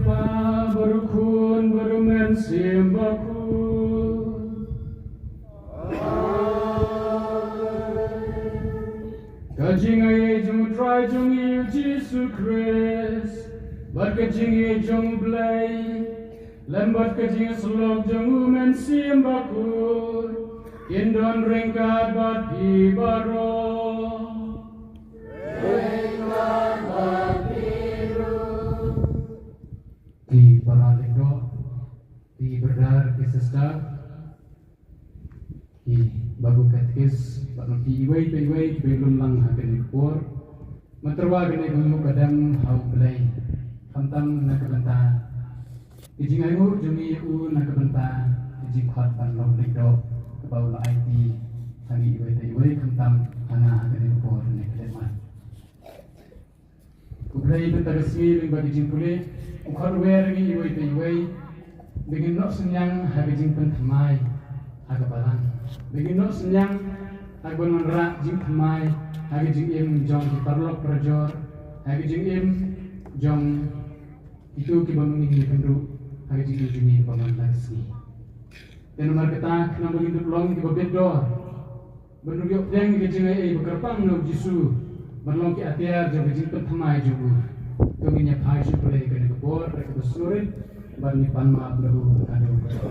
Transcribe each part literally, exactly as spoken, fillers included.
Kpa bad u Khun bad u Mynsiem Bakhuid. Ka jingaiei jong u Trai jong ngi u Jisu Khrist, bad ka jingïeit jong u Blei, lem bad ka jingïasyllok jong u Mynsiem Bakhuid, kin don ryngkat bad phi baroh. Sister, i Babu Katekis, bad ma ki iwei pa iwei kiba ïalum lang ha kane ka por. Mynta ruh kane ka mut ka dang ha U Blei, khamtam na ka bynta ka jingainguh jong ngi ïa u, na ka bynta ka jingkhot ban long leit doh kaba u la aiti ha ngi iwei pa iwei, khamtam ha nga ha kane ka por, kane ka dei ma U Blei. Mynta ka sngi lyngba ki jingpule, u khot u wer ïa ngi iwei pa iwei ba ngin noh synñiang ha ka jingpynthymmai ha ka balang, ba ngin noh synñiang ha kaba wanrah jingthymmai ha ka jingim jong ki paralok parajor, ha ka jingim jong kito kiba ma ngin ïakynduh ha ka jingim jong ngi kaba man la ka sngi. Te namar kata, khnang ba ngin dup long kiba bit dor, ban ïoh pdiang ïa ka jingai ei ba kyrpang na U Jisu, ban long ki atiar jong ka jingpynthymmai jong u, to ngin ïa phai sha U Blei ha kane ka por da kaba sngewrit, bad ngin pan map na u haduh katta.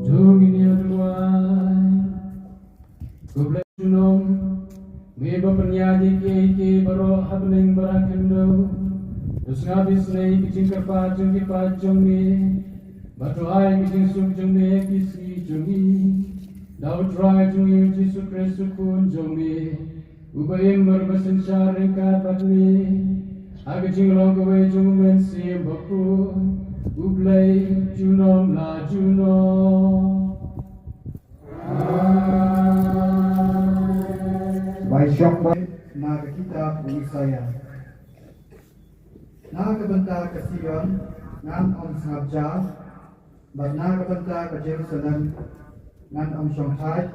Jong ngi ïa duwai. Khublei junom, me ba pynïaid ïa kiei kiei baroh ha bneng bad ha khyndew. To sngap isynei ïa ki jingkyrpad jong ki paid jong me. Bad to ai ïa ki jingsuk jong me ha ki sngi jong ngi. Da U Trai jong ngi U Jisu Khrist U Khun jong me, uba im bad uba synshar ryngkat bad me ha ka jinglong kawei jong U Mynsiem Bakhuid, U Blei junom la junom. Bai shong bai na ka kitab u Isaïah. Na ka bynta ka Sion ngan ym sngap jar, bad na ka bynta ka Jerusalem ngan ym shong thait,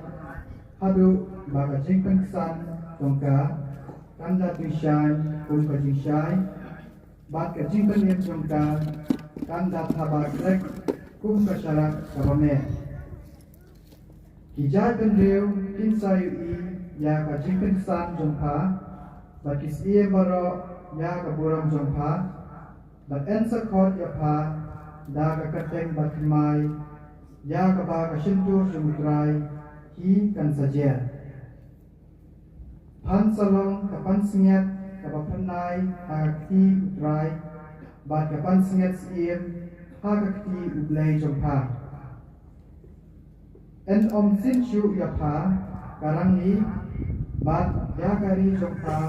haduh ba ka jingpynksan jong ka kan da tyngshaiñ kum ka jingshai, bad ka jingpynim jong ka kan da thaba khlek kum ka sharak kaba meh. Ki jaitbynriew kin sa ïohi ïa ka jingpynksan jong pha, bad ki syiem baroh ïa ka burom jong pha, bad yn sa khot ïa pha da ka kyrteng bathymmai, ïa kaba ka shyntur jong U Trai hi kan sa jer. Phan sa long ka pansngiat kaba phyrnai ha ka kti U Trai, bad ka pansngiat syiem ha ka kti U Blei jong pha. Yn ym sin shuh ïa pha ka rangli, bad ïa ka ri jong pha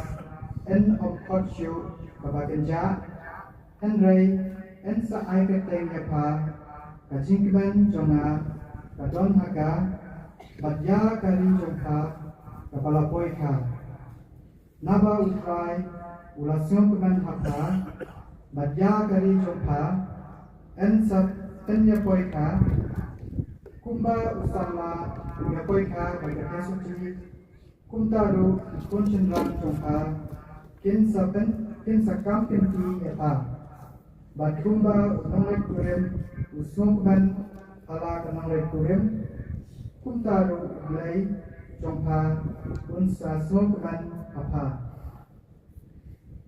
yn ym khot shuh kaba kynjah, hynrei yn sa ai kyrteng ïa pha, ka jingkmen jong nga ka don ha ka, bad ïa ka ri jong pha kaba la poi kha. Naba U Trai u la sngewkmen ha pha, bad ïa ka ri jong pha yn sa pynïapoi kha, kumba u samla u ïapoi kha bad ka kynti, kumta ruh ki khun shynrang jong pha kin sa pyn, kin sa kam kynti ïa pha. Bad kumba u nongleit kurim u sngewkmen ha la ka nongleit kurim, kumta ruh U Blei jong pha un sa sngewkmen ha pha.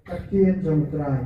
Ka ktien jong U Trai.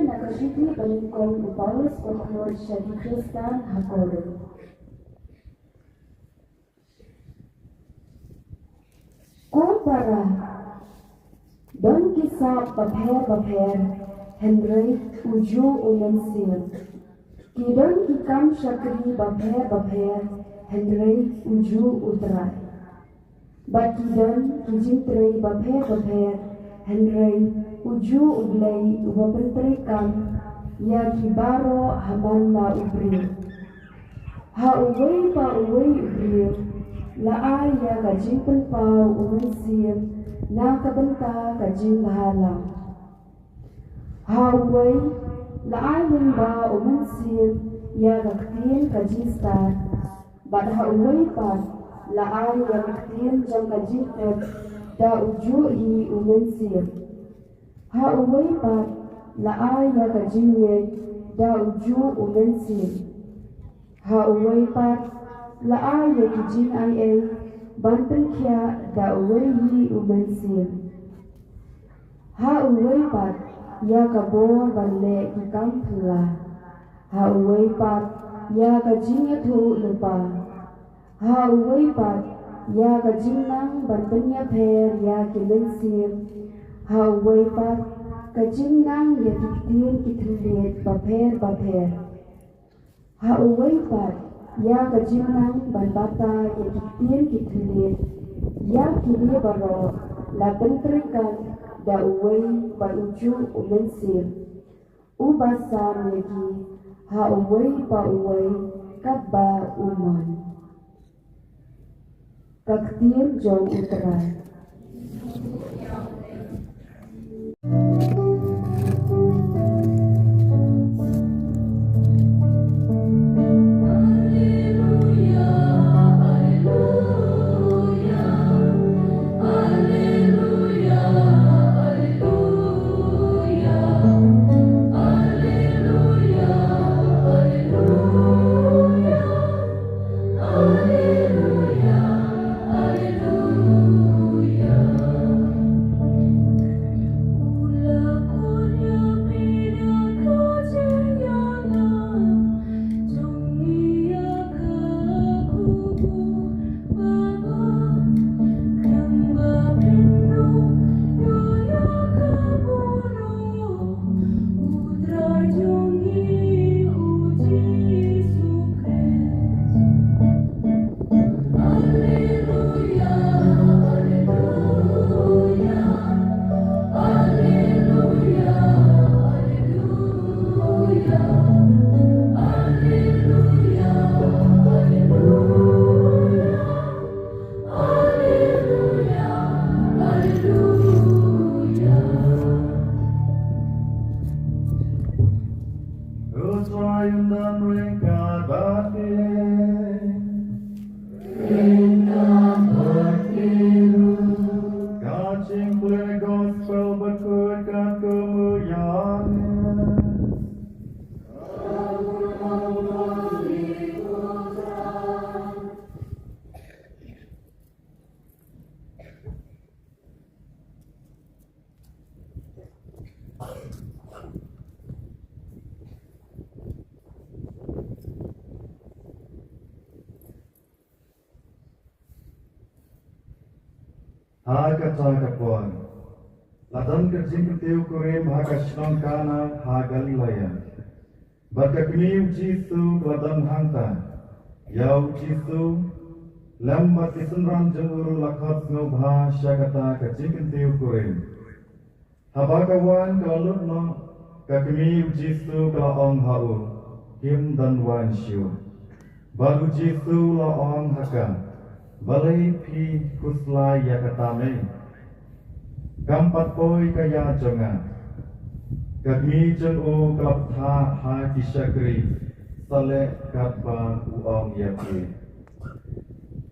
Na ka shithi ba nyngkong u Paulus u khot sha ki Khristan ha Korinth. Ko para, don ki sap bapher bapher, hynrei ujuh u Mynsiem. Ki don ki kam shakri bapher bapher, hynrei ujuh u Trai. Bad ki don ki jingtrei bapher bapher, Hynrei ujuh U Blei uba pyntreikam ïa ki baroh ha man la u briew. Ha uwei pa uwei u briew la ai ïa ka jingpynpaw U Mynsiem na ka bynta ka jingbhalang. Ha uwei la ai lyngba U Mynsiem ïa ka ktien ka jingstad, bad ha uwei pat la ai ïa ka ktien jong ka jingtip da ujuh hi U Mynsiem. Ha uwei pat la ai ïa ka jingngeit da ujuh U Mynsiem. Ha uwei pat la ai ïa ki jingaiei ban pynkhiah da uwei hi U Mynsiem. Ha uwei pat ïa ka bor ban leh ki kam phylla. Ha uwei pat ïa ka jingïathuh lypa. Ha uwei pat ïa ka jingnang ban pynïapher ïa ki mynsiem. Ha uwei pat ka jingnang ïa ki ktien ki thylliej bapher bapher. Ha uwei pat ïa ka jingnang ban batai ïa ki ktien ki thylliej. Ïa kine baroh la pyntreikam da uwei bad ujuh U Mynsiem, uba sam ïa ki ha uwei pa uwei katba u mon. Ka ktien jong U Trai. Alleluia, alleluia. U Trai un don ryngkat bad phi. Ryngkat bad phi ruh. Ka jingpule Gospel bakhuid katkum u Ïoannis. Ha kata ka por, la don ka jingkyntiew kurim ha ka shnong Kana ha Galilea. Bad ka kmie U Jisu ka la don hangta. Ïa U Jisu lem bad ki synran jong u ruh la khot sngewbha sha kata ka jingkyntiew kurim. Haba ka wan ka la lut noh, ka kmie U Jisu ka la ong ha u, kim don waiñ shuh. Bad U Jisu u la ong ha ka, balei phi khuslai ïa kata mei? Kam pat poi ka ïa jong nga. Ka kmie jong u ka la bthah ha ki shakri, sa leh katba u ong ïa ki.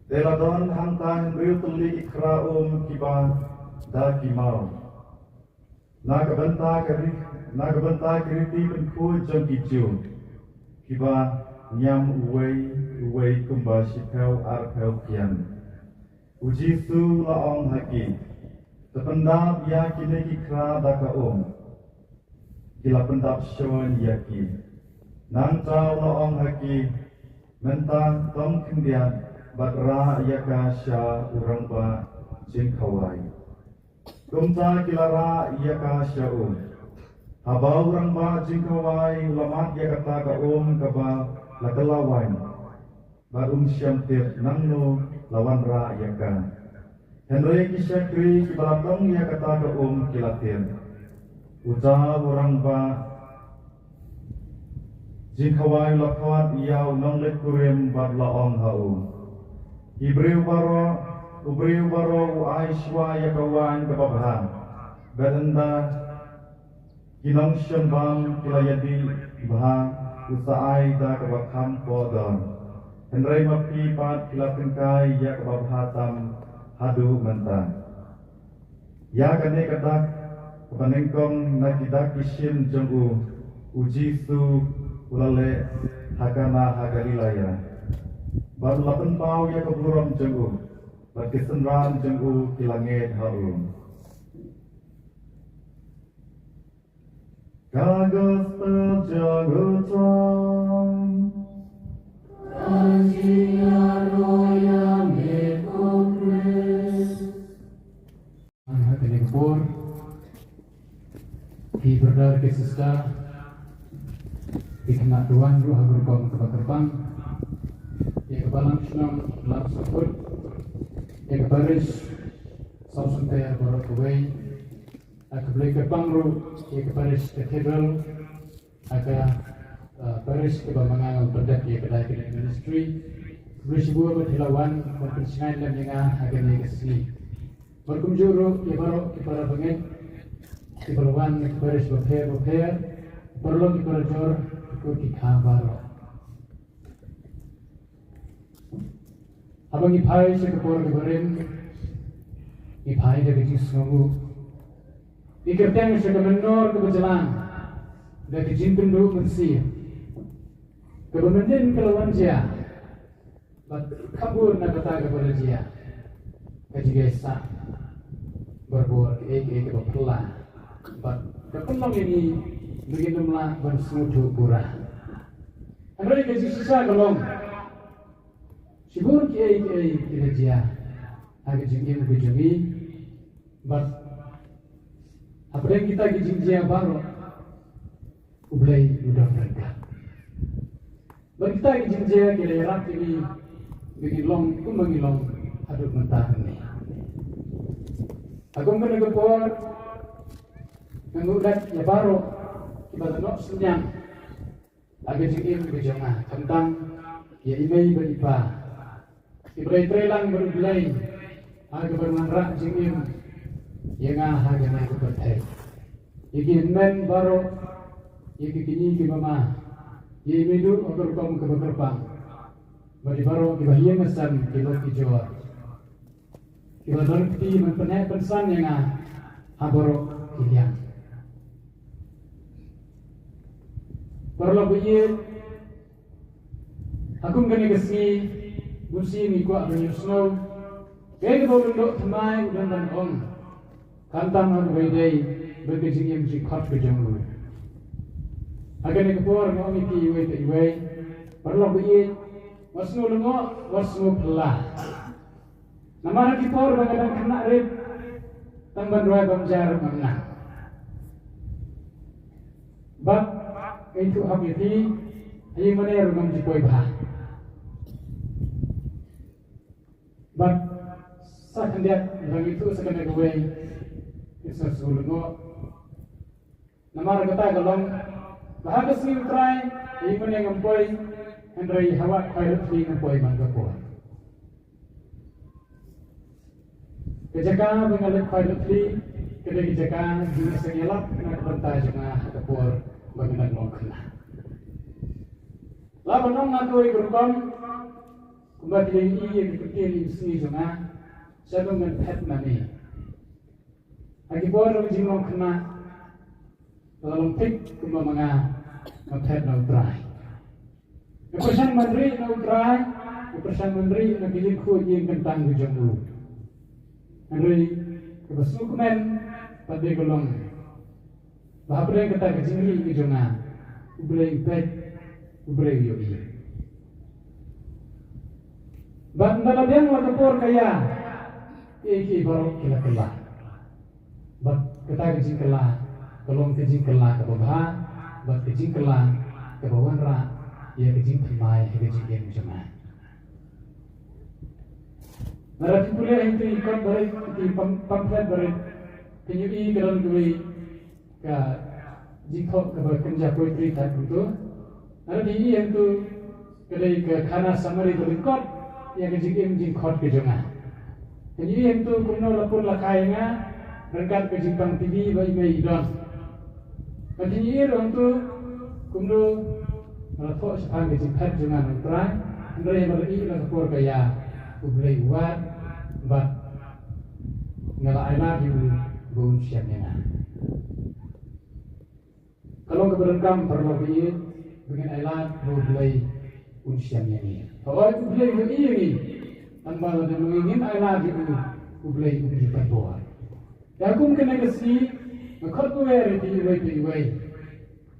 Te la don hangta hynriew tylli ki khra um kiba da ki maw. Na ka bynta ka ri-, na ka bynta ki riti pynkhuid jong ki Jiw, kiba niam uwei uwei kumba shiphew arphew phian. U Jisu u la ong ha ki, to pyndap ïa kine ki khra da ka um. Ki la pyndap shon ïa ki. Nangta u la ong ha ki, mynta tong khyndiat bad rah ïa ka sha u rangbah jingkhawai. Kumta ki la rah ïa ka sha u. Haba u rangbah jingkhawai u la mad ïa kata ka um kaba la kylla waiñ, bad um shym tip nangno la wanrah ïa ka. Hynrei ki shakri kiba la tong ïa kata ka um ki la tip. Uta u rangbah jingkhawai u la khot ïa u nongleit kurim bad la ong ha u, "Ki briew baroh, u briew baroh u ai shuwa ïa ka waiñ kaba bha, bad ynda ki nongshong bam ki la ïadih bha, u sa ai da kaba kham poh dor. Hynrei ma phi pat phi la tyngkai ïa kaba bha tam haduh mynta." Ïa kane ka dak kaba nyngkong na ki dak ki shim jong u, u Jisu u la leh ha Kana ha Galilea, bad u la pynpaw ïa ka burom jong u, bad ki synran jong u ki la ngeit ha u. Ka gospel jong u Trai. Ha kane ka por, ki brother, ki sister, ki khynnah duwan ruh ha ka rukom kaba kyrpang, ïa ka balang shnong Lamsoput, ïa ka parish Sawsynter baroh kawei, ha ka Blei kyrpang ruh ïa ka parish Cathedral, ha ka, uh, parish kaba ma nga nga pyndep ïa ka Diaconate Ministry. Khublei shibun ba phi la wan ban pynshngaiñ lem ïa nga ha kane ka sngi. Bad kumjuh ruh ïa baroh ki para bangeit kiba la wan na ki parish bapher bapher, paralok ki parajor, ki kur ki kha baroh. Haba ngi phai sha ka por kaba rim, ngi phai da ka jingsngewnguh. Ngi kyrteng sha ka mynnor kaba jlang da ka jingkynduh mynsiem. Kaba myndien ka la wan jia, bad kham bun na kata kaba la jia, ka jingïaisah barabor, kaei kaei kaba phylla, bad ka pynlong ïa ngi ba ngin ym lah ban sngewthuh pura. Hynrei ka jingshisha ka long, shibun kiei kiei ki la jia ha ka jingim ka jong ngi, bad hapdeng kita ki jingjia baroh, U Blei u don ryngkat. Bad kita ki jingjia ki la ïarap ïa ngi ba ngin long kumba ngi long haduh mynta hangne. Ha kum kane ka por, nga ngeit ïa baroh kiba la noh synñiang ha ka jingim ka jong nga, khamtam ïa i mei bad i pa, kiba la ïatreilang bad U Blei ha kaba wanrah jingim ïa nga ha kane ka pyrthei. Ïa ki hynmen baroh, ïa ki kñi ki mama, ïa i meiduh ha ka rukom kaba kyrpang, bad ïa baroh kiba ha ïing ha sem, ki lok ki jor, kiba don kti ban pynheh pynsan ïa nga ha baroh ki liang. Paralok ba ïeit, ha kum kane ka sngi, bunsien ngi kwah ban ïohsngew kaei kaba u lyngdoh thymmai u don ban ong, khamtam ha kaba ïadei bad ka jingim jingkhot ka jong u. Ha kane ka por nga ong ïa phi iwei pa iwei, paralok ba ïeit, wat sngew lyngngoh, wat sngew phylla. Namar ha ki por ba nga dang khynnah rit, tang ban rwai bam ja ruh ngam nang. Bad nga ïathuh hok ïa phi, ha ïingmane ruh ngam ju poi bha. Bad sa khyndiat lada nga ïathuh sa kane kawei, ki sa sngew lyngngoh. Namar kata ka long ba ha ka sngi U Trai, ha ïingmane ngam poi, hynrei ha wah khwai lut thli ngam poi man ka por. Ka jaka ba nga leit khwai lut thli, ka dei ka jaka jingïaseng ïalap na ka bynta jong nga ha ka por ba nga dang long khynnah. Lah ban ong ha kawei ka rukom, kumba ki la ïohi ïa ka ktien imsngi jong nga, shano ngan phet ma me. Ha ki por jong ka jinglong khynnah, ka la long thik kumba ma nga nga phet na U Trai. Nga pyrshang ban rieh na U Trai, nga pyrshang ban rieh na ka jingkhuid jingkyntang ka jong u. Hynrei kaba sngewkmen pat dei ka long ba hapdeng kata ka jingrieh ka jong nga, U Blei u peit, U Blei u ïohi. Bad ynda la biang la ka por ka ïa, kiei kiei baroh ki la kylla. Bad kata ka jingkylla ka long ka jingkylla kaba bha, bad ka jingkylla kaba wanrah ïa ka jingthymmai ha ka jingim jong nga. Lada phi pule hangtu ki kot barit, ki pam-, pamphlet barit, phin ïohi ka don kawei ka jingthoh kaba kynja poetry type kumto. Lada phi ïohi hangtu ka dei ka khana summary ba lyngkot ïa ka jingim jingkhot ka jong nga. Phin ïohi hangtu kumno la pun la kha ïa nga ryngkat ka jingpang T V ba i mei i don. Phin ïohi ruh hangtu kumno la thoh shaphang ka jingphet jong nga na U Trai, hynrei haba la ïoh la ka por ka ïa, U Blei u wad, bad nga la ailad ïa u ba un shem ïa nga. Ka long kaba donkam paralok ba ïeit ba ngin ailad ba U Blei un shem ïa ngi. Hooid, U Blei u ïohi ïa ngi. Tangba lada ma ngi ngim ailad ïa u, U Blei um ju pynbor. Te ha kum kane ka sngi nga khot kwer ïa phi iwei pa iwei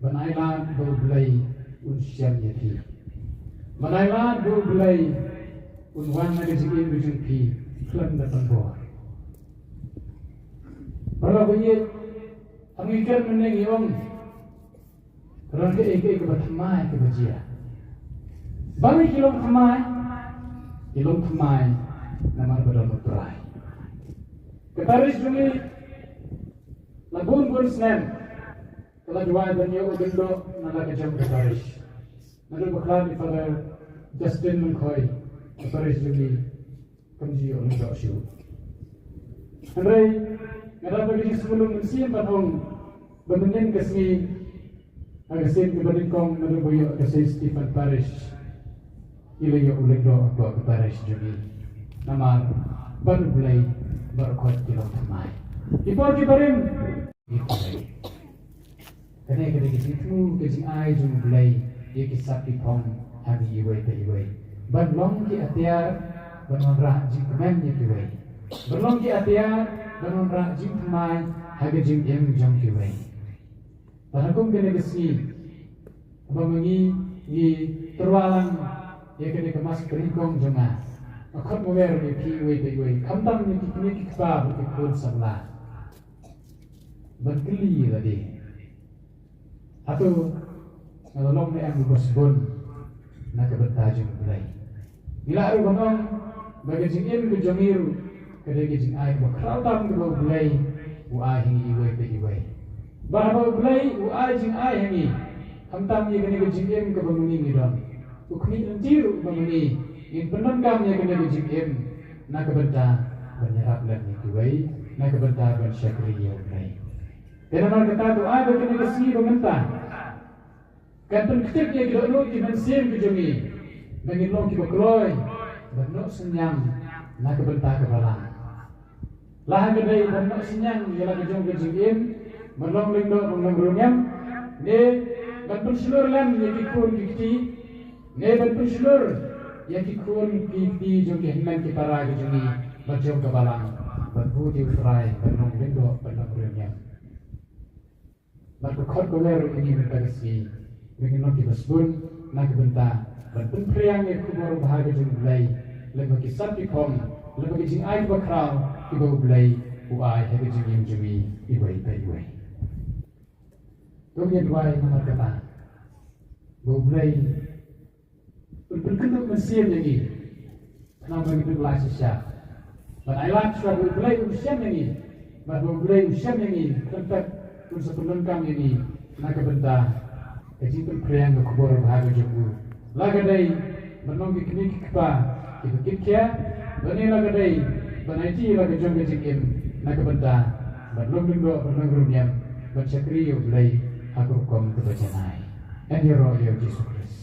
ban ailad ba U Blei un shem ïa phi. Ban ailad ba U Blei un wan ha ka jingim ka jong phi khlem da pynbor. Paralok ba ïeit, ha ngi kren mynne ngi ong ka don kaei kaei kaba thymmai kaba jia. Balei ki long thymmai? Ki long thymmai namar ba don U Trai. Ka parish jong ngi la bun bun snem ka la duwai ban ïoh u lyngdoh na la ka jong ka parish. Naduh ba khlad i Father Justin Lyngkhoi, ka parish jong ngi kam ju ïoh lyngdoh shuh. Hynrei nga dap da ka jingsngewlem mynsiem ban ong ba mynnin ka sngi ha ka sien kaba nyngkong naduh ba ïoh ka Saint Stephen Parish, i la ïoh u lyngdoh hapoh ka parish jong ngi. Namar ba U Blei bad u khot ki long thymmai. Ki por kiba rim. Kane ka dei ka jingthmu ka jingai jong U Blei ïa ki sap ki phong ha ngi iwei pa iwei. Ban long ki atiar ban wanrah jingkmen ïa kiwei. Ban long ki atiar ban wanrah jingthymmai ha ka jingim jong kiwei. Bad ha kum kane ka sngi ba ma ngi ngi tyrwa lang ïa kane ka mass pynïakong jong nga, nga khot nga wer ïa phi iwei pa iwei, khamtam ïa ki kmie ki kpa bad ki khun samla. Ban kylli lade, hato nga la long ne em uba sbun na ka bynta jong U Blei? Ngi lah ruh ban ong ba ka jingim ka jong ngi ruh ka dei ka jingai kaba khraw tam kaba U Blei u ai ha ngi iwei pa iwei. Bad haba U Blei u ai jingai ha ngi, khamtam ïa kane ka jingim kaba ma ngi ngi don, u khmih lynti ruh ba ma ngi ngin pyndonkam ïa kane ka jingim na ka bynta ban ïarap lem ïa kiwei, na ka bynta ban shakri ïa U Blei. Te namar kata to ai ba kane ka sngi ba mynta kan pynkhreh ïa ki dohnud ki mynsiem ki jong ngi ba ngin long kiba kloi ban noh synñiang na ka bynta ka balang. La ha ka dei ban noh synñiang ïa la ka jong ka jingim, ban long lyngdoh ban long riewniam, ne ban pynshlur lem ïa ki khun ki kti, ne ban pynshlur ïa ki khun ki kti jong ki hynmen ki para ki jong ngi bad jong ka balang, ban bud ïa U Trai ban long lyngdoh ban long riewniam. Bad ka khot ka wer ïa ngi mynta ka sngi ba ngin long kiba sbun na ka bynta ban pynphriang ïa ka khubor babha ka jong U Blei lem bad ki sap ki phong, lem bad ki jingai kiba khraw kiba U Blei u ai ha ka jingim jong ngi iwei pa iwei. To ngin duwai namar kata ba U Blei un pynkynduh mynsiem ïa ngi. Khnang ba ngin duh lai shisha. Ban ailad shuwa ba U Blei un shem ïa ngi. Bad ba U Blei un shem ïa ngi, khlem pep un sa pyndonkam ïa ngi na ka bynta ka jingpynphriang ka khubor babha ka jong u. La ka dei ban long ki kmie ki kpa kiba kit khia, lane la ka dei ban aiti la ka jong ka jingim na ka bynta ban long lyngdoh ban long riewniam ban shakri ïa U Blei ha ka rukom kaba janai. Yn ïaroh ïa U Jisu Khrist.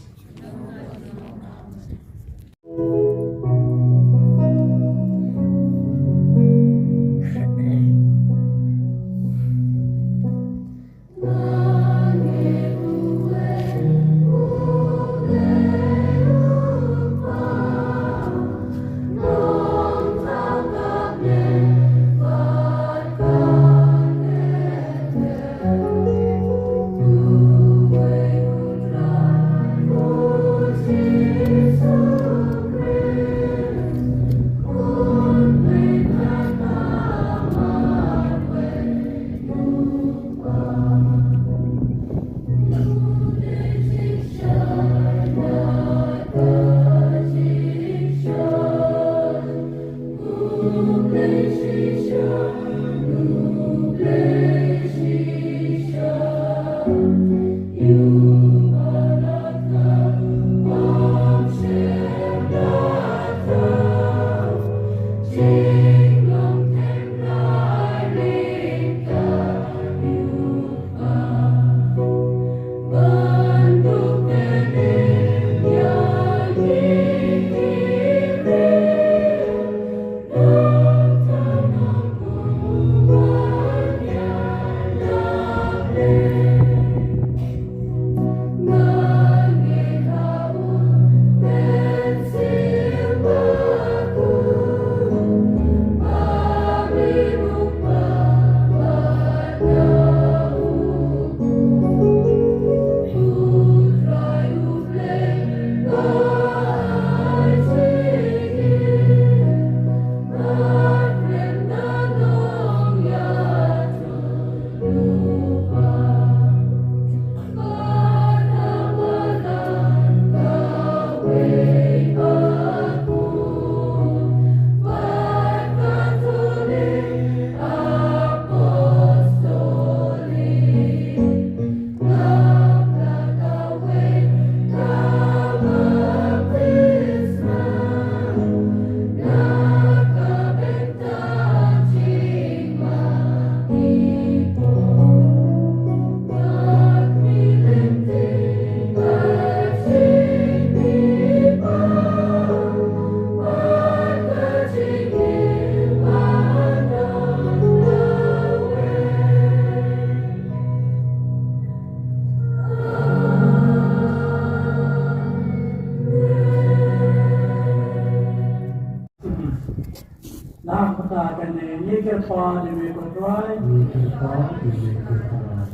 Kyrpad ïa me ko Trai. Ngi kyrpad ïa me ko Trai.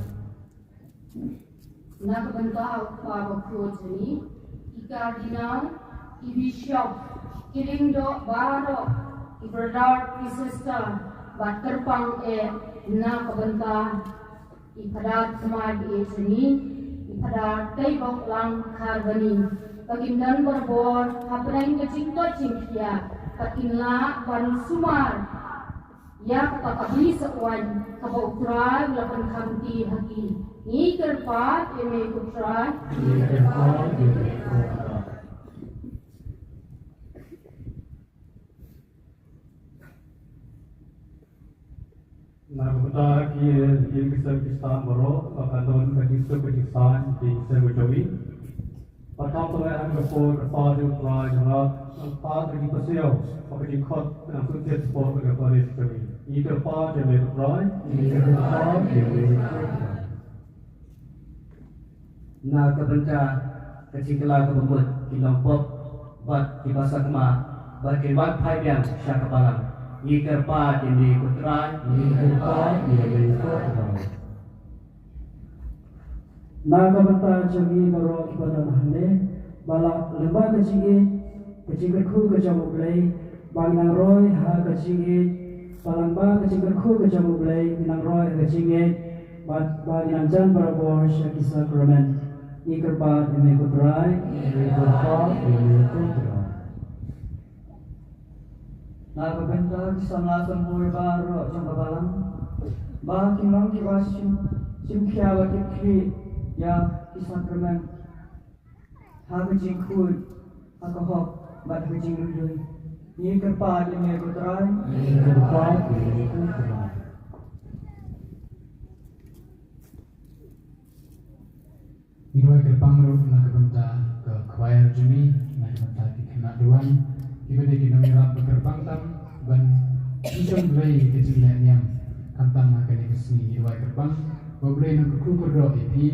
Na ka bynta u Kpa Bakhuid jong ngi, ki Cardinal, ki Bishop, ki lyngdoh baroh, ki brother, ki sister, bad kyrpang eh na ka bynta i Phadar Thymmai jong ngi, i Phadar Teiboklang Kharbani, ba kin don barabor hapdeng ka jingkoit jingkhiah, ba kin lah ban sumar ïa kata ka bri sa wan kaba U Trai u la pynkham ti ha ki. Ngi kyrpad ïa me ko Trai. Ngi kyrpad ïa me ko Trai. Na ka bynta ki ïing ki sem ki sem baroh, ba kan don ka jingsuk ka jingsaiñ ki ïing ki sem ka jong ngi. Bad khamtam eh ha kane ka por, kyrpad ïa U Trai, ïa ka, ïa ka jingpasiaw, bad ka jingkhot, ka jingsuk jingsaiñ ka jong ngi. Ngi kyrpad ïa me ko Trai. Ngi kyrpad ïa me ko Trai. Na ka bynta ka jingkylla kaba mut ki nongpop bad kiba sakma, ba kin wan phai biang sha ka balang, ngi kyrpad ïa me ko Trai. Ngi kyrpad ïa me ko Trai. Na ka bynta jong ngi baroh kiba don hangne, ba la lyngba ka jingïeit, ka jingkyrkhu ka jong U Blei, ba ngin nang roi ha ka jingïeit, ba lyngba ka jingkyrkhu ka jong U Blei, ngin nang roi ha ka jingïeit, bad ba ngin nang jan barabor sha ki sakramen. Ngi kyrpad ïa me ko Trai. Ngi kyrpad ïa me ko Trai. Na ka bynta ki samla samhur baroh jong ka balang, ba kin long kiba shim, shim khia bad kitkhlieh ïa ki sakramen ha ka jingkhuid, ha ka hok bad ha ka jingduwai. Ngi kyrpad ïa me ko Trai. Ngi kyrpad ïa me ko Trai. Ngi duwai kyrpang ruh na ka bynta ka choir jong ngi, na ka bynta ki khynnah duwan, kiba dei ki nongïarap ba kyrpang tam ban pynshong Blei ka jingleh niam. Khamtam ha kane ka sngi ngi duwai kyrpang ba U Blei un kyrkhu kyrdoh ïa phi,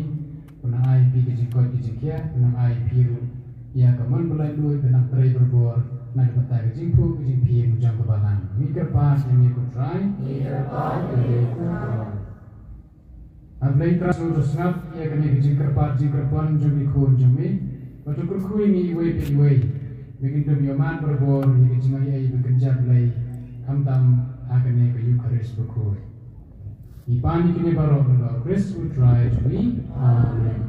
un ai ïa phi ka jingkoit ka jingkhiah, un ai ïa phi ruh ïa ka mon ba laitluid, un trei barabor na ka bynta ka jingphuh ka jingphieng jong ka balang. Ngi kyrpad ïa me ko Trai. Ngi kyrpad ïa me ko Trai. A Blei Trai, to sngap ïa kane ka jingkyrpad jingkyrpon jong ki khun jong me, bad to kyrkhu ïa ngi iwei pa iwei, ba ngin ïoh mad barabor ïa ka jingaiei ba kynja Blei, khamtam ha kane ka Eukharist bakhuid. Ngi pan ïa kine baroh lyngba U Khrist U Trai jong ngi. Amen.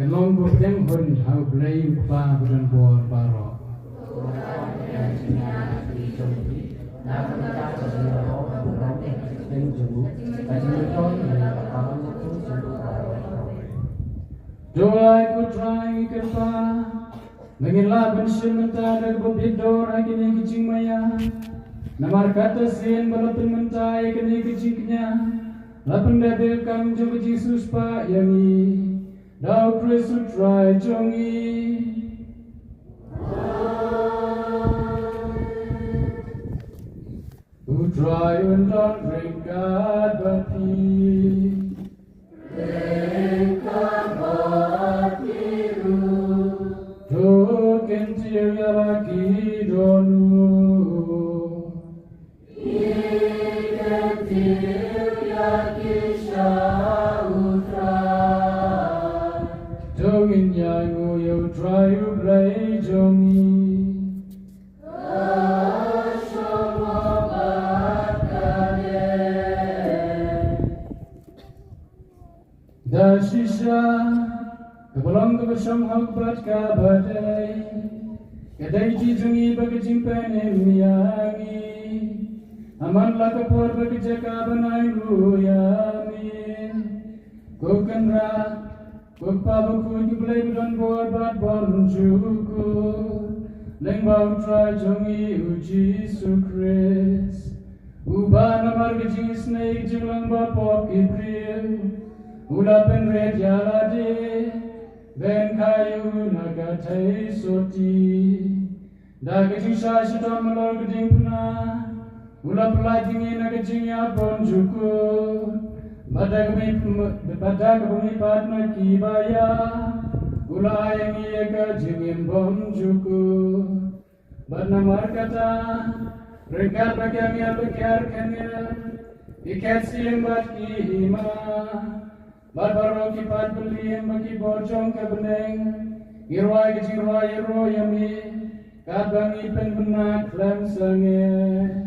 Long ba pdiang hun ha U Blei U Kpa ba don bor baroh. Duwai ko Trai ngi kyrpad ba ngin lah ban shim bynta da kaba bit dor ha kine ki jingmaïa. Namar kata sien ba la pynmynta ïa kine ki jingkñia, la pyndep ïa ka kam jong ka jingsiewspah ïa ngi. Da U Khrist U Trai jong ngi. U Trai un don ryngkat bad phi. Ryngkat bad phi ruh. To kyntiew ïa la ki dohnud. Ki kyntiew ïa ki sha U Trai. To ngin ïainguh ïa U Trai U Blei jong ngi. Ka shong bad ka dei. Da shisha, kaba long kaba shong hok bad kaba dei, ka dei ka jong ngi bad ka jingpynim ïa ngi. Ha man la ka por bad ka jaka ban ai ruh ïa me. Ko Kynrad, ko Kpa bakhuid, ko Blei ba don bor bad bymjukut, lyngba U Trai jong ngi U Jisu Khrist. Uba namar ka jingisynei ka jinglong ba pop ki briew, u la pynrit ïa lade, ban kha ïa u na ka theisotti. Da ka jingshah shitom halor ka diengphna, u la pyllait ïa ngi na ka jingïap bymjukut. Bad da kaba mih, bad da kaba mihpat na kiba ïap, u la ai ïa ngi ïa ka jingim bymjukut. Bad namar kata, ryngkat bad ki angel bad ki arkangel, ki khet syiem bad ki hima, bad baroh ki paid ba lieh bad ki bor jong ka bneng, ngi rwai ka jingrwai ïaroh ïa me, katba ngi pynbna khlem sangeh.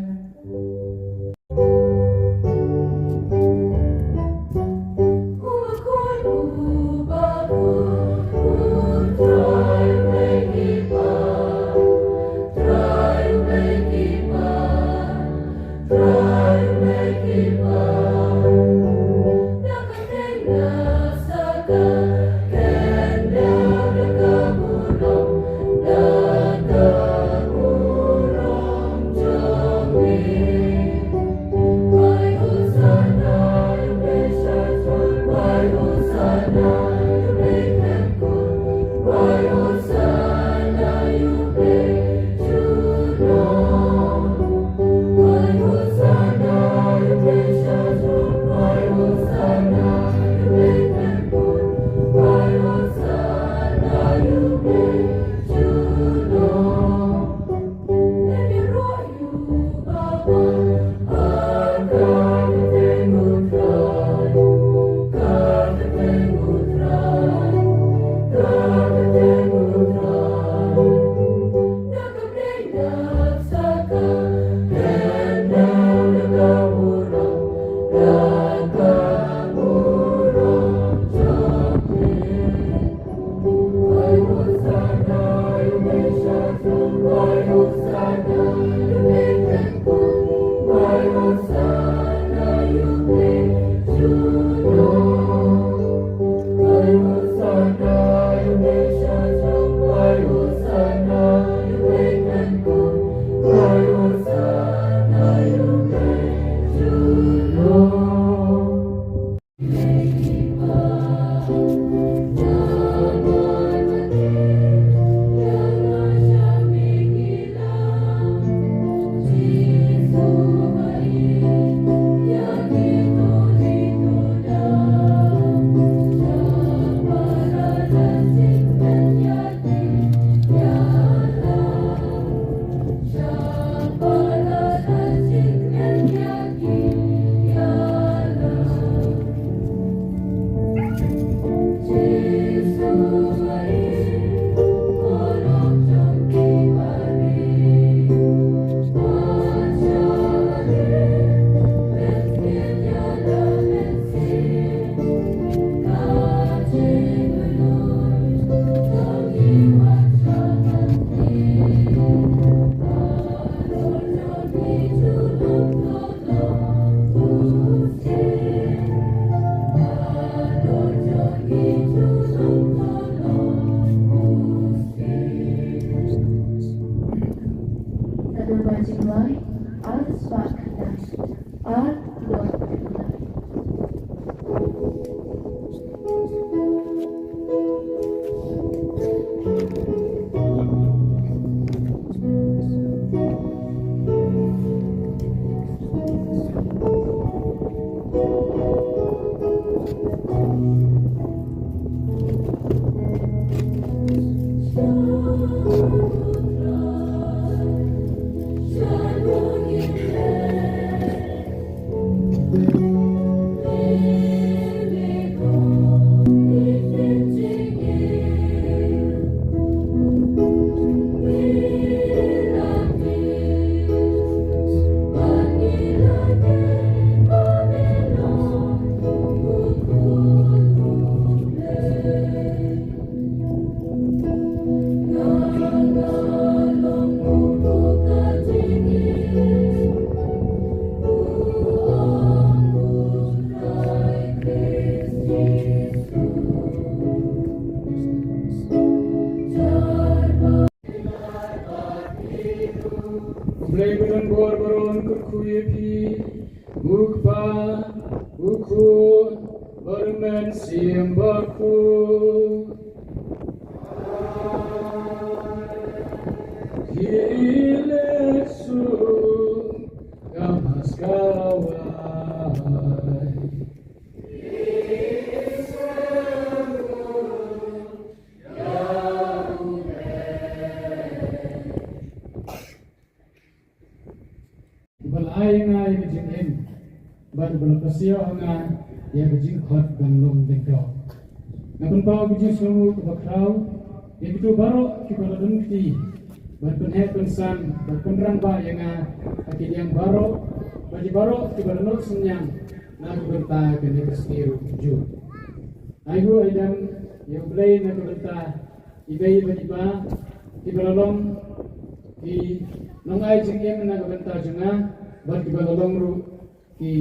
Blei ba don bor baroh un kyrkhu ïa phi, u Kpa, u Khun, bad u Mynsiem Bakhuid. Ki leh suk ka Paskha lawei. Uba la ai ïa nga ïa ka jingim, bad uba la pasiaw ha nga ïa ka jingkhot ban long lyngdoh. Nga pynpaw ka jingsngewnguh kaba khraw ïa kito baroh kiba la don kti ban pynheh pynsan bad pynrangbah ïa nga ha ki liang baroh, bad ïa baroh kiba la nud synñiang na ka bynta kane ka sngi ruh kumjuh. Ai nguh ai dem ïa U Blei na ka bynta i mei bad i pa kiba la long ki nongai jingim na ka bynta jong nga, bad kiba la long ruh ki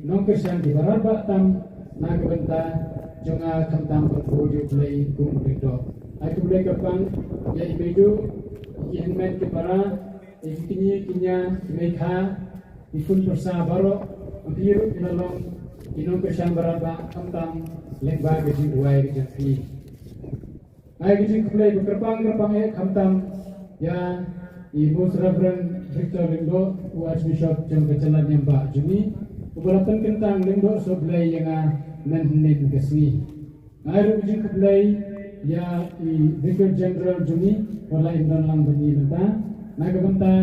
nongkyrshan kiba radbah tam na ka bynta jong nga, khamtam ban kyrkhu ïa U Blei kum u lyngdoh. Ai khublei kyrpang ïa i Meidu, ki hynmen ki para, ïa ki kñi ki ñia, ki meikha, ki khun pyrsa baroh, ïa ki ruh ki la long ki nongkyrshan ba radbah khamtam lyngba ka jingduwai ka jong phi. Ai ka jingkhublei ba kyrpang kyrpang eh khamtam ïa i Most Reverend Victor Lyngdoh, u Archbishop jong ka jylla niam bah jong ngi, uba la pynkyntang lyngdoh sohblei ïa nga mynhynnin ka sngi. Ai ruh ka jingkhublei ïa i Vicar General jong ngi, uba la im don lang bad ngi mynta, na ka bynta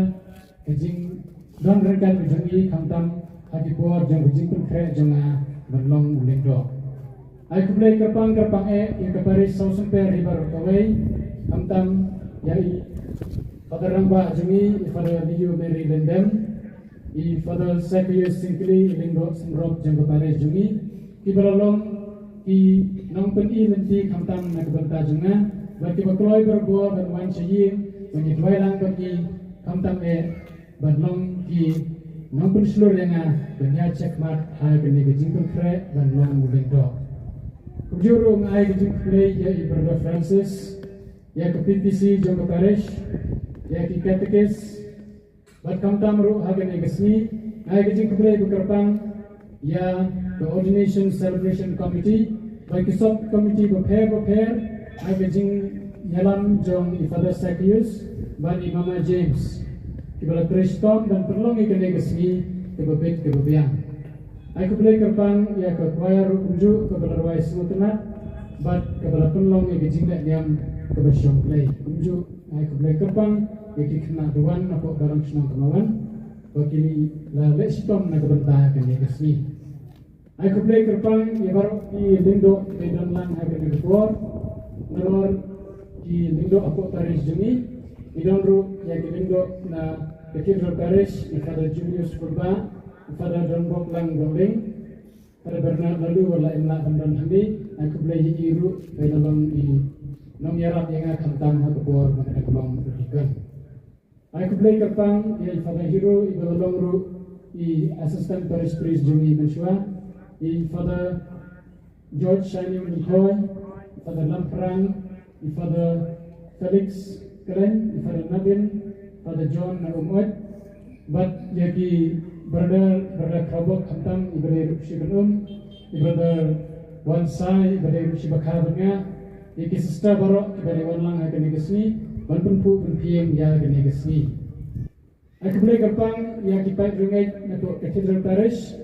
ka jingdon ryngkat ka jong i khamtam ha ki por jong ka jingpynkhreh jong nga ban long u lyngdoh. Ai khublei kyrpang kyrpang eh ïa ka parish Sawsymper hi baroh kawei, khamtam ïa i Father rangbah jong ngi, i Father Leo Mary Lyngdem, i Father Zacchaeus Syngkli, i lyngdoh synrop jong ka parish jong ngi, kiba la long ki nongpyni lynti khamtam na ka bynta jong nga, bad kiba kloi barabor ban wan sha ïing ban ïa duwai lang bad ngi, khamtam eh ban long ki nongpynshlur ïa nga ban ïa checkmat ha kane ka jingpynkhreh ban long u lyngdoh. Kumjuh ruh nga ai ka jingkhublei ïa i Brother Francis, ïa ka P P C jong ka parish, ïa ki katekis, bad khamtam ruh ha kane ka sngi nga ai ka jingkhublei ba kyrpang ïa ka Ordination Celebration Committee bad ki sub committee bapher bapher, ha ka jingïalam jong i Father Zacchaeus bad i Mama James, kiba la trei shitom ban pynlong ïa kane ka sngi kaba bit kaba biang. Ai khublei kyrpang ïa ka choir ruh kumjuh, kaba la rwai sngewtynnat bad kaba la pynlong ïa ka jingleh niam kaba shong Blei. Kumjuh ai khublei kyrpang ïa ki khynnah Duwan napoh Barong Shnong Kmawan, ba ki la leh shitom na ka bynta kane ka sngi. Ai khublei kyrpang ïa baroh ki lyngdoh kiba don lang ha kane ka por, nalor ki lyngdoh hapoh parish jong ngi. Ngi don ruh ïa ki lyngdoh na Cathedral Parish, i Father Julius Kurbah, i Father Donbok Lang Dongling, Father Bernard Laloo ba la im lah ban don hangne. Ai khublei ïa i ruh ba i la long i nongïarap ïa nga khamtam ha ka por ba nga dang long u deacon. Ai khublei kyrpang ïa i Father Hero, iba la long ruh i Assistant Parish Priest jong ngi mynshuwa, i Father George Shining Lyngkhoi, i Father Lamphrang, i Father Felix Khlem, i Father Nabin, Father John na Umoit, bad ïa ki brother, brother Khrabok khamtam, iba dei ruh shi ban um, i brother Wansai, iba dei ruh shi ba kha bad nga, ïa ki sister baroh kiba dei wan lang ha kane ka sngi ban pynphuh pynphieng ïa kane ka sngi. Ai khublei kyrpang ïa ki paid ryngat napoh Cathedral Parish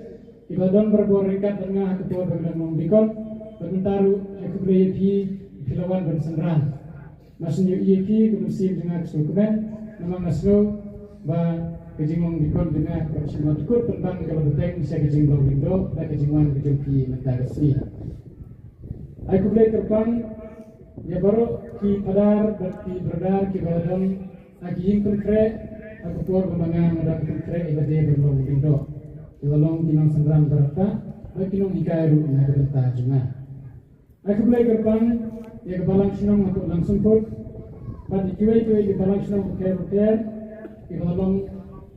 kiba don barabor ryngkat bad nga ha ka por ba nga dang long deacon, bad mynta ruh ai khublei ïa phi, phi la wan ban synran. Nga sngew ïeit ïa ki, ka mynsiem jong nga ka sngewkmen, namar nga sngew ba ka jinglong dikon jong nga ka sngewbha dkut pynban kaba bteng sha ka jinglong lyngdoh bad ka jingwan ka jong phi mynta ka sngi. Ai khublei kyrpang ïa baroh ki phadar bad ki brother kiba don ha ki ïing pynkhreh ha ka por ba ma nga nga dang pynkhreh ïa lade ban long lyngdoh, kiba long ki nongsynran ba rta bad ki nonghikai ruh na ka bynta jong nga. Ai khublei kyrpang ïa ka balang shnong hapoh Langsynphut bad ïa kiwei kiwei ki balang shnong bapher bapher kiba long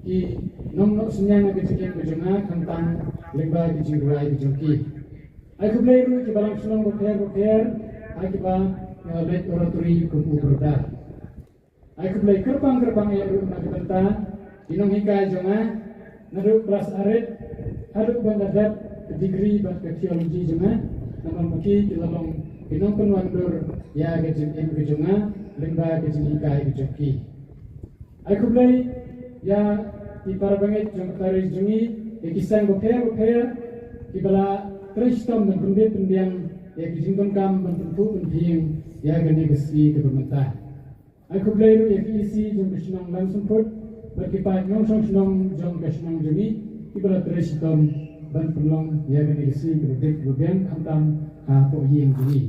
ki nongnoh synñiang ha ka jingim ka jong nga khamtam lyngba ki jingrwai ka jong ki. Ai khublei ruh ki balang shnong bapher bapher ha kiba nga leit oratory kum u brother. Ai khublei kyrpang kyrpang ïa ruh na ka bynta ki nonghikai jong nga naduh klas arit haduh ban da dep ka degree bad ka theology jong nga, namar ba ki ki la long ki nongpynwandur ïa ka jingim ka jong nga lyngba ka jinghikai ka jong ki. Ai khublei ïa ki para bangeit jong ka parish jong ngi, ïa ki seng bapher bapher kiba la trei shitom ban pynbit pynbiang ïa ki jingdonkam ban pynphuh pynphieng ïa kane ka sngi kaba mynta. Ai khublei ruh ïa ki E C jong ka shnong Langsynphut bad ki paid nongshong shnong jong ka shnong jong ngi kiba la trei shitom ban pynlong ïa kane ka sngi kaba bit kaba biang khamtam hapoh ïing jong ngi.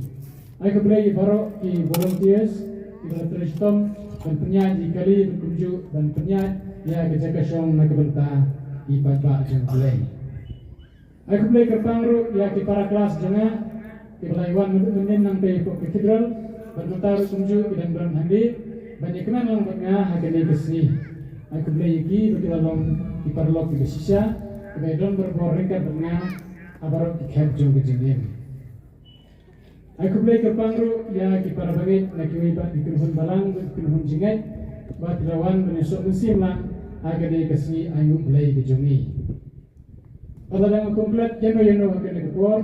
Ai khublei ïa baroh ki volunteers kiba la trei shitom ban pynïaid ïa ki kali bad kumjuh ban pynïaid ïa ka jaka shong na ka bynta ki paidbah jong U Blei. Ai khublei kyrpang ruh ïa ki para klas jong nga kiba la ïawan mynnin mynnin nangtei hapoh Cathedral bad mynta ruh kumjuh ki dang don hangne ban ïakmen lang bad nga ha kane ka sngi. Ai khublei ïa ki ba ki la long ki paralok kiba shisha kiba ïadon barabor ryngkat bad nga ha baroh ki khep jong ka jingim. Ai khublei kyrpang ruh ïa ki para bangeit na kiwei pat ki kynhun balang bad ki kynhun jingngeit ba ki la wan ban ïasoh mynsiem lang ha kane ka sngi ainguh Blei ka jong ngi. Bad lada nga kum klet ïano ïano ha kane ka por,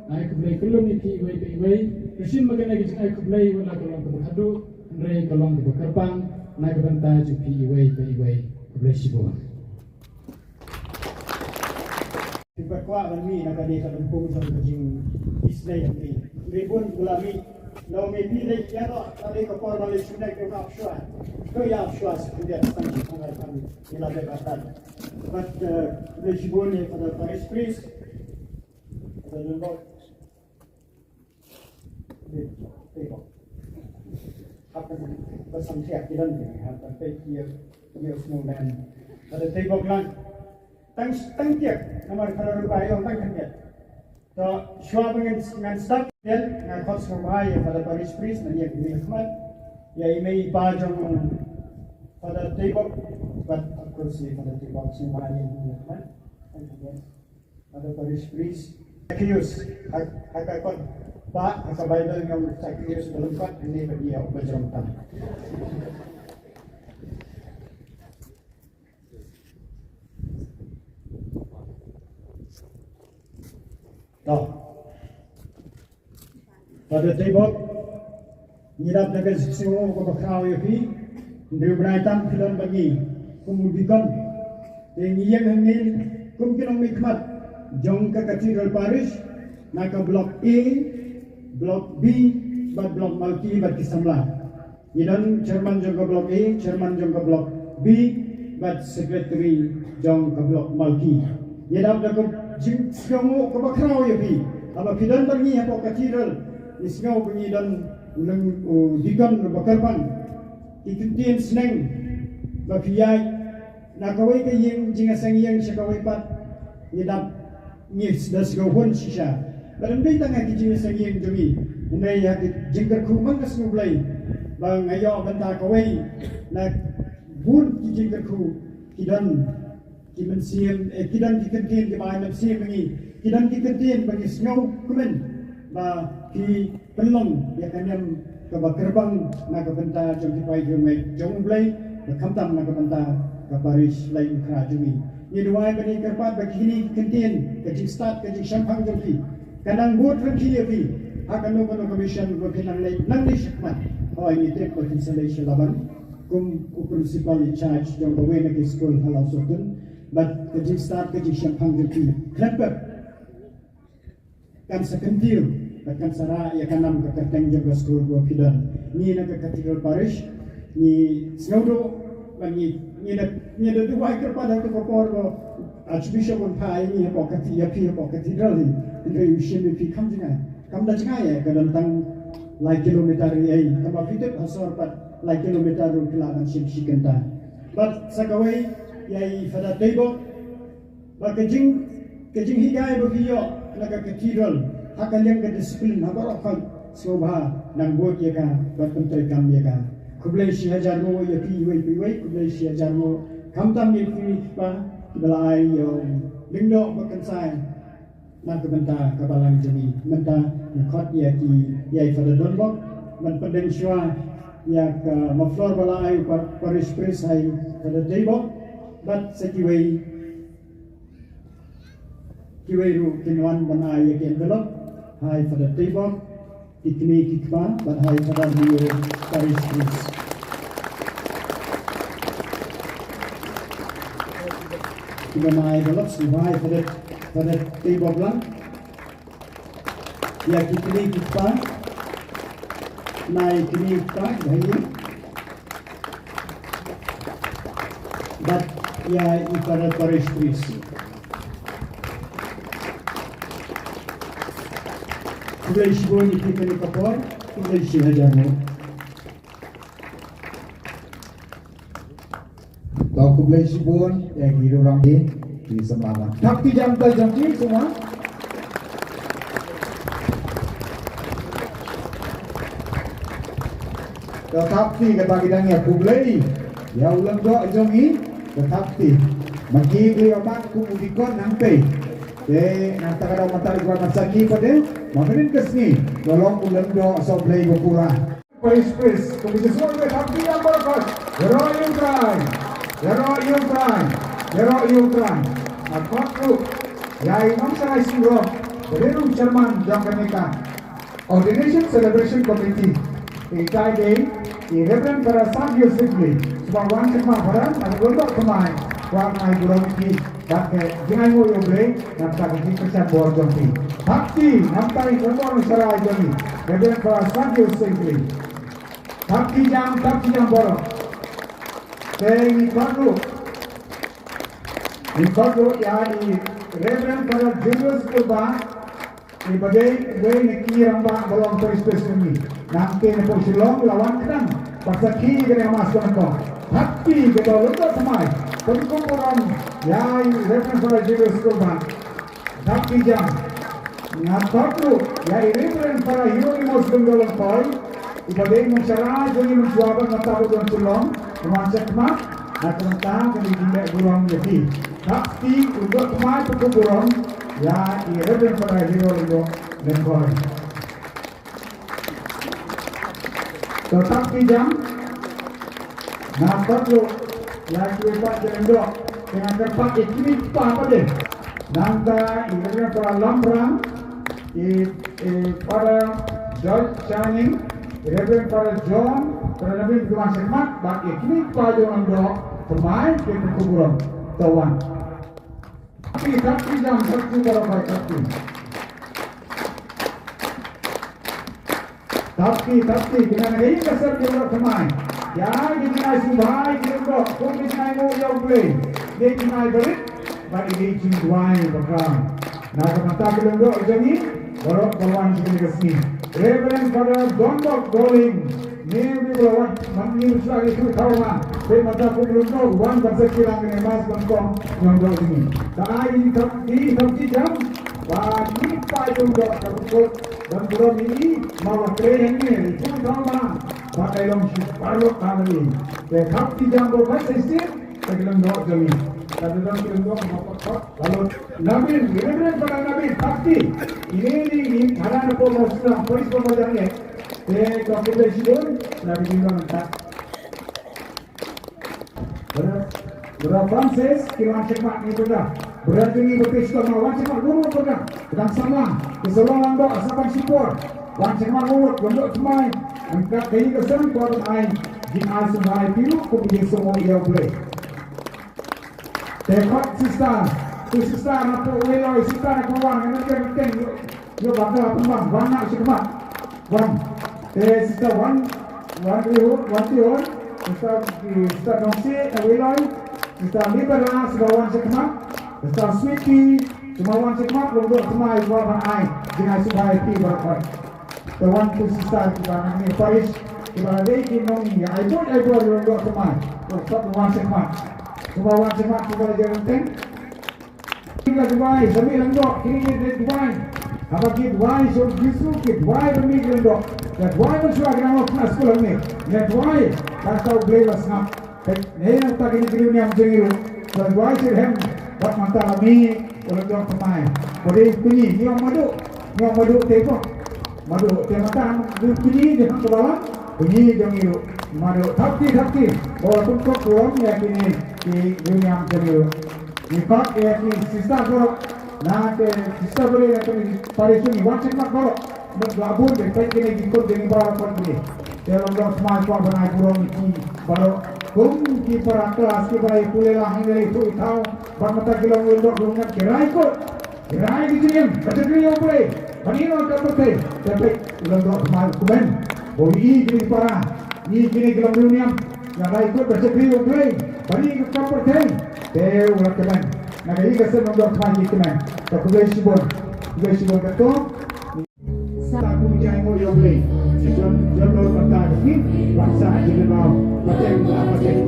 ai khublei kyllum ïa phi iwei pa iwei. Ka shim ba kane ka jingai khublei wat la ka long kaba khadduh, hynrei ka long kaba kyrpang na ka bynta jong phi iwei pa iwei. Khublei shibun. Phi pat kwah ban mih na ka dei ka lympung jong ka jingisynei jong phi. Hynrei bun u la mih. Lada mih phi dei ïa noh ka dei ka por ban leit shu dei ka ap shuwa. Ka ïa ap shuwa sa khyndiat tang shi phangai phan ïa la dei ka tan. But uh, khublei shibun ïa Father Parish Priest. Father Lynbok. Hap ban, ban sam thiah ki don ki, hap ban peit ki ïa, ki ïa u snowman. Father Lynbok lang. Tang, tang thiah, namar Father Rupa ïa tang khyndiat. To, shuwa ba ngan, ngan start, then ngan khot sngewbha ïa Father Parish Priest, ngan ïa ki khmat. Ïa i mei i pa jong Father Lynbok, but of course ïa Father Lynbok sngewbha ïa ki khmat. Tang khyndiat. Father Parish Priest. Zacchaeus. Ha, ha ka kot ba, ha ka Bible nga ong Zacchaeus ba lyngkot, hangne ba ïa u ba jrong tam. To. Father Lynbok, ngi dap da ka jingsngewnguh kaba khraw ïa phi, hynriew bnai tam phi don bad ngi kum u deacon. Te ngi ïeng hangne kum ki nongmihkhmat jong ka Cathedral Parish, na ka Block A, Block B, bad Block Malki bad ki samla. Ngi don chairman jong ka Block A, chairman jong ka Block B, bad secretary jong ka Block Malki. Ngi dap da ka jingsngewnguh kaba khraw ïa phi. Haba phi don bad ngi hapoh Cathedral, ngi sngew ba ngi don u nong, u deacon ba kyrpang. Ki kyntien sneng ba phi ïaid na kawei ka ïing jingïaseng ïing sha kawei pat, ngi dap ngi da sngewhun shisha. Bad ym dei tang ha ki jingïaseng ïing jong ngi, hynrei ha ki jingkyrkhu man ka sngewblei ba nga ïoh bynta kawei na bun ki jingkyrkhu ki don ki mynsiem, eh, ki don ki kyntien kiba ai mynsiem ïa ngi, ki don ki kyntien ba ngi sngewkmen ba ki pynlong ïa ka niam kaba kyrpang na ka bynta jong ki paid jong U Blei, bad khamtam na ka bynta ka parish Laitumkhrah jong ngi. Ngi duwai bad ngi kyrpad ba kine ki kyntien, ka jingstad ka jingshemphang jong phi, kan nang bud ryngkat ïa phi ha kano kano ka mission ba phin nang leit, nang leit shakhmat. Hooid, ngi tip ba phin sa leit sha Laban kum u principal in charge jong kawei na ki skul ha Lawsohtun, bad ka jingstad ka jingshemphang jong phi khlem pep kan sa kyntiew Bad kan sa rah ïa ka nam ka kyrteng jong ka skul ba phi don. Ngi na ka Cathedral Parish ngi sngewduh ba ngi, ngi da, ngi da duwai kyrpad ha ka por ba Archbishop un phah ïa ngi hapoh ka, ïa phi hapoh Cathedral hi. Hynrei u shim ïa phi kam jngai, kam da jngai ïa ka, don tang lai kilometer ïa, tang ba phi tip ha sor pat lai kilometer ruh phi lah ban shim shi kynta. Bad sa kawei ïa i Father Teibok, ba ka jing, ka jinghikai ba phi ïoh na ka Cathedral ha ka liang ka discipline ha baroh khoit, sngewbha nang bud ïa ka bad pyntreikam ïa ka. Khublei shi hajar nguh ïa phi iwei pa iwei, khublei shi hajar nguh khamtam ïa phi pa kiba la ai ïa u lyngdoh ba kynsai na ka bynta ka balang jong ngi. Mynta ngi khot ïa ki, ïa i Father Donbok ban pyndeng shuwa ïa ka muffler ba la ai u pa-, parish priest ha i Father Teibok. Bad sa kiwei, kiwei ruh kin wan ban ai ïa ki envelope ha i Father Teibok, ki kmie ki kpa bad ha i Father Leo, parish priest. Kiba ai envelope sngewbha ai Father, Father Teibok lang. Ïa ki kmie ki kpa, na i kmie ki kpa, ïa i. Bad ïa i Father parish priest. Khublei shibun ïa phi kane ka por, khublei shi hajar nguh. To khublei shibun ïa ki rurang ki, ki samla. Thap kti jam ta jam ki semua. To thap kti kata ki dang ïa khublei ïa u lyngdoh jong ngi. To thap kti. Ma ki kli obat kum u dikon nangtei. Te nangta ka dang mynta ïa ka sakhi pat de. Ma mynnin ka sngi ka long u lyngdoh sohblei ba pura. Parish priest, kong Jisu ngi thap kti ïa baroh. Ïaroh ïa U Trai. Ïaroh ïa U Trai. Ïaroh ïa U Trai. Nga khot ruh ïa i nongshakri syndon, ba dei ruh chairman jong kane ka Ordination Celebration Committee. Itai dei i Reverend Father Sergius Sigley. Sngewbha wan shakmat Father, nga wan bok thymmai, kwah ai burom ïa phi. Bad ka jingainguh ïa U Blei na ka bynta ka jingkyrshan bor jong phi. Thap kti na ka bynta i Kong Sharai jong ngi, Reverend Father Sergius Sigley. Thap kti jam, thap kti jam baroh. Te ngi khot ruh, ngi khot ruh ïa i Reverend Father Julius Kurbah, iba dei uwei na ki rangbah ba long parish priest jong ngi. Nangta na pdeng Shillong la wan khnang ban sakhi ïa kane ka mass kaba nyngkong. Thap kti, kata lyngdoh thymmai, pynkup burom ïa i Reverend Father Julius Kurbah. Thap kti jam. Nga khot ruh ïa i Reverend Father Hieronymus Lyngdoh Lyngkhoi, uba dei u nongshakri jong ngi mynshuwa ba mynta u don Shillong, u wan shakmat, na ka bynta kane ka jingleh burom ïa phi. Thap kti, lyngdoh thymmai, pynkup burom ïa i Reverend Father Hieronymus Lyngdoh Lyngkhoi. To thap kti jam. Nga khot ruh ïa kiwei pat ki lyngdoh, te nga kyrpad ïa ki kmie ki kpa pat de. Nangta i Reverend Father Lamprang, i, i Father George Shining, i Reverend Father John, Father Nabin, ki wan shakmat, bad ïa ki kmie ki kpa jong u lyngdoh thymmai, ki pynkup burom. To wan. Thap kti, thap kti jam, thap kti baroh, thap kti. Thap kti, thap kti, kine na ka ïing ka sem ki lyngdoh thymmai. Ïa ki jingai sngewbha ïa ki lyngdoh, kum ki jingainguh ïa U Blei. Ki jingai barit bad ki jingduwai baklam. Na ka bynta ki lyngdoh jong ngi baroh ba wan sha kane ka sngi. Reverend Father Donbok Dohling. Ngi, ngi ba la wan, man ngi ba shu la ngi shu thaw ma. Te mynta kum lyngdoh wan ban sakhi lang kane mass ban kong lyngdoh jong ngi. Ka ai thap kti, thap kti jam. Ba ngi pa jong lyngdoh ka bukut ban burom ïa i, ma ba trei hangne ri shu thaw ma. Ba ka long shu paralok ka ngi. Te thap kti jam ba ban sakhi te ki lyngdoh jong ngi. Ka dang ki lyngdoh ma pa pa. Lalu Nabin, Reverend Father Nabin, thap kti. Ini ni, ini, hana na po mo sila, polis po mo jang ye. Te, ko khublei shibun, Nabin ni man ta. Brother, Brother Francis, ki wan shakmat ni brother. Brother ni betul suka ma wan shakmat, wan shakmat brother. Pedang sama, ki solo lang dok, asapan shipor. Wan shakmat, wan shakmat, wan shakmat. Angkat kayu ke sen, kuat ai. Jin ai sumbai piru, ko bijin semua ia boleh. Te khot sister, tu sister na pu wei loi, sister na pu wan, na pu wan, na pu wan. Ïa ba ka pynban wan na shi khmat. Wan. Te sister wan, wan ri hu, wan ti hon. Sister, sister Nongsi, Awilon. Sister Libera, sister wan shi khmat. Sister Sweetie, sister wan shi khmat, long dok thymmai, wan ban ai. Jingai sister pi baroh. Te wan tu sister kiba na ne parish, kiba la dei ki nong ïa ai bud ai bud long dok thymmai. Long dok wan shi khmat. Sister wan shi khmat, sister la jeng teng. Ki la duwai, sa mih lyngdoh, kine ki la duwai. Haba ki duwai, sha u Jisu, ki duwai ba mih lyngdoh. Ki la duwai mynshuwa ki nang long khynnah skul hangne. Ki la duwai, kata U Blei u la sngap. Peit, ne nangta kine ki riewniam jong ngi ruh. Ki la duwai shitrhem, bad mynta la mih, u lyngdoh thymmai. Ba dei u kñi, ngi ong Madu, ngi ong Madu te ko. Madu, te mynta u kñi jong ngi ruh, u kñi jong ngi ruh. Madu, thap kti, thap kti. Ba la pynkup burom ïa kine ki riewniam jong ngi ruh. Ngi khot ïa ki sister baroh, na ki sister baroh na ki parish, ngi wan shi khmat baroh. Mut la bun de peit kine ki khun kine baroh khot kine. Te long dok thymmai kwah ban ai burom ïa ki baroh. Kum ki para klas kiba ïa pule la hangne ïa pule thaw. Bad mynta ki long dok long ngat ki rai kut. Ki rai ki jingim ba shakri ïa U Blei. Ban ïehnoh ka pyrthei. Te peit long dok thymmai kumne. Ba ïohi kine ki para. Ïohi kine ki long riewniam. Nga dei kut ba shakri U Blei, ba ïohi ka kam pyrthei. Te u la kmen. Na ka ïing ka sem nongdor thymmai ki kmen. Te khublei shibun. Khublei shibun katto. Sa kum jai mo ïa U Blei. Jon jon lo mynta ka sngi. Wan sa jingïarap. Pateng la pateng.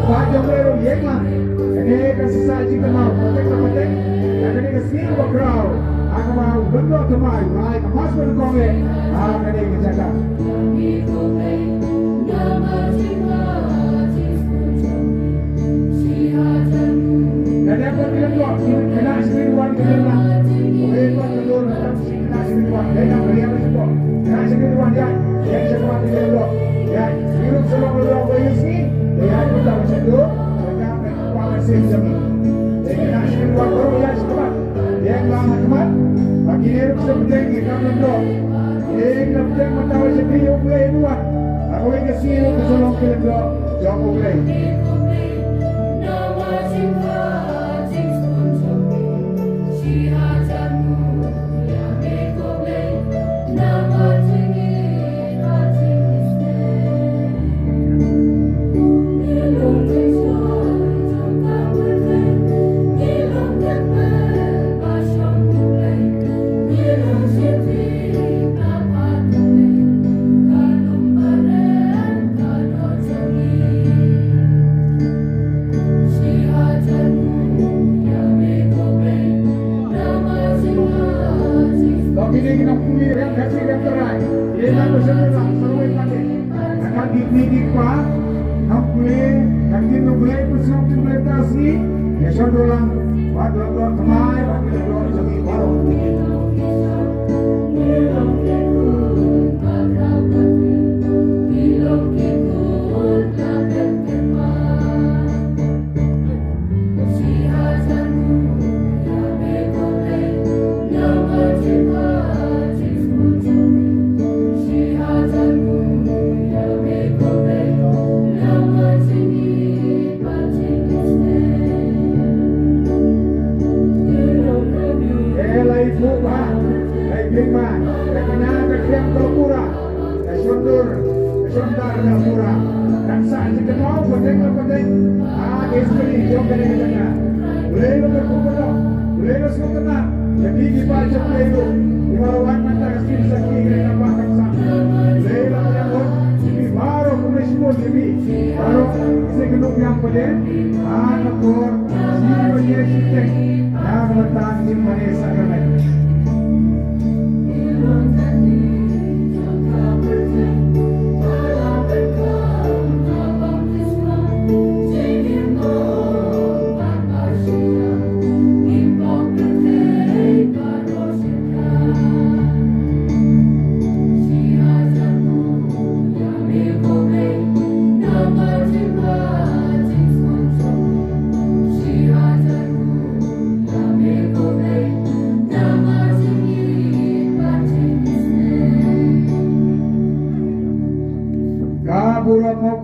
Ba jong me ruh ïeng lang. Kane ka sisa jingkynmaw, pateng la pateng. Ïa kane ka sngi ba khraw. Ha kaba u Lyngdoh Thymmai u la ai ka mask ba nyngkong eh. Ha kane ka jaka. Ka dei ka lyngdoh, ka dei ka lyngdoh, ka dei ka lyngdoh. Ka shondur, ka shondar ka pura. Kan sa jingkynmaw pateng la pateng. Ah, ka history jong kane ka jaka. Blei ba kyrkhu kyrdoh, Blei ba sngewtynnat. Ïa phi ki paid jong Blei ruh, kiba la wan mynta ka sngi sakhi kane ka bah ka psang. Blei ba kyrkhu, phi baroh Jimmy, baroh ki kyndup ïa pdeng ha ka por shi baje shiteng, ïa ka bynta ka jingmane sakramen. Ka bura mok